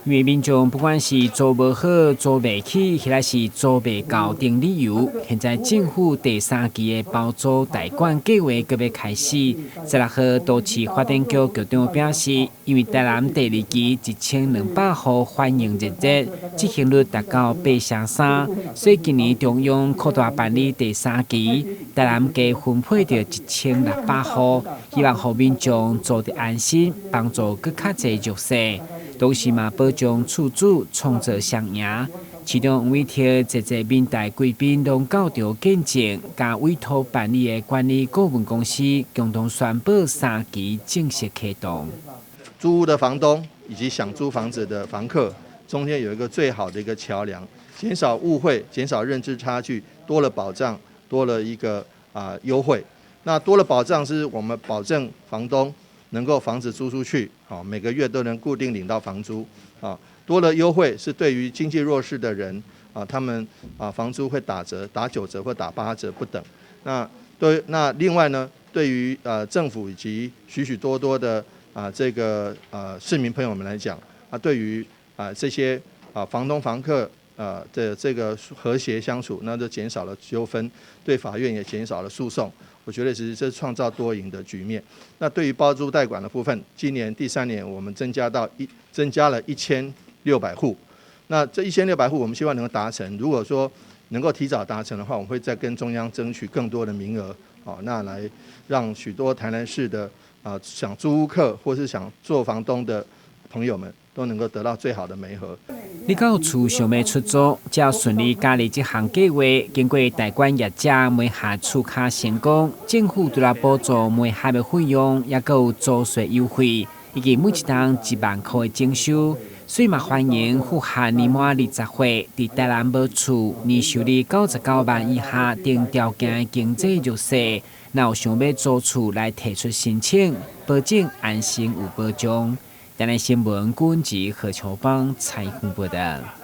因為民眾不管是租無好、租袂起，抑是租袂夠等理由，現在政府第三期的包租代管計劃閣欲開始。16號，都市發展局局長表示，因為台南第二期1200戶反應熱烈，執行率達到83%，所以今年中央擴大辦理第三期，台南加分配著1600戶，希望予民眾租得安心，幫助閣較濟弱勢。同時嘛，保障厝主創造雙贏。市長委託濟濟民代貴賓攏到場見證，佮委託辦理的管理顧問公司共同宣布三期正式啟動。租屋的房東以及想租房子的房客，中間有一個最好的一個橋梁，減少誤會，減少認知差距，多了保障，多了一個啊優惠。那多了保障，是我們保證房東能夠房子租出去，好，每個月都能固定領到房租，啊，多了優惠是對於經濟弱勢的人，啊，他們啊房租會打折，打9折或打8折不等。那對，那另外呢，對於政府以及許許多多的啊這個市民朋友們來講，啊，對於啊這些啊房東房客的這個和諧相處，那就減少了糾紛，對法院也減少了訴訟。我覺得其實這是創造多贏的局面。那對於包租代管的部分，今年第三年我們增加了一千六百戶。那這一千六百戶，我們希望能夠達成。如果說能夠提早達成的話，我們會再跟中央爭取更多的名額，哦，那來讓許多台南市的啊想租屋客或是想做房東的朋友們都能夠得到最好的媒合。你到厝想欲出租，只要順利加入這項計劃，經過代管業者媒合厝跤成功，政府除了補助媒合的費用，抑閣有租稅優惠，以及每一冬1萬塊的徵收。所以嘛，歡迎符合年滿20歲、佇台南無厝、年收入99萬以下等條件的經濟弱勢，若有想欲租厝來提出申請，保證安心有保障。台南新聞，君吉何秋芳採訪報道。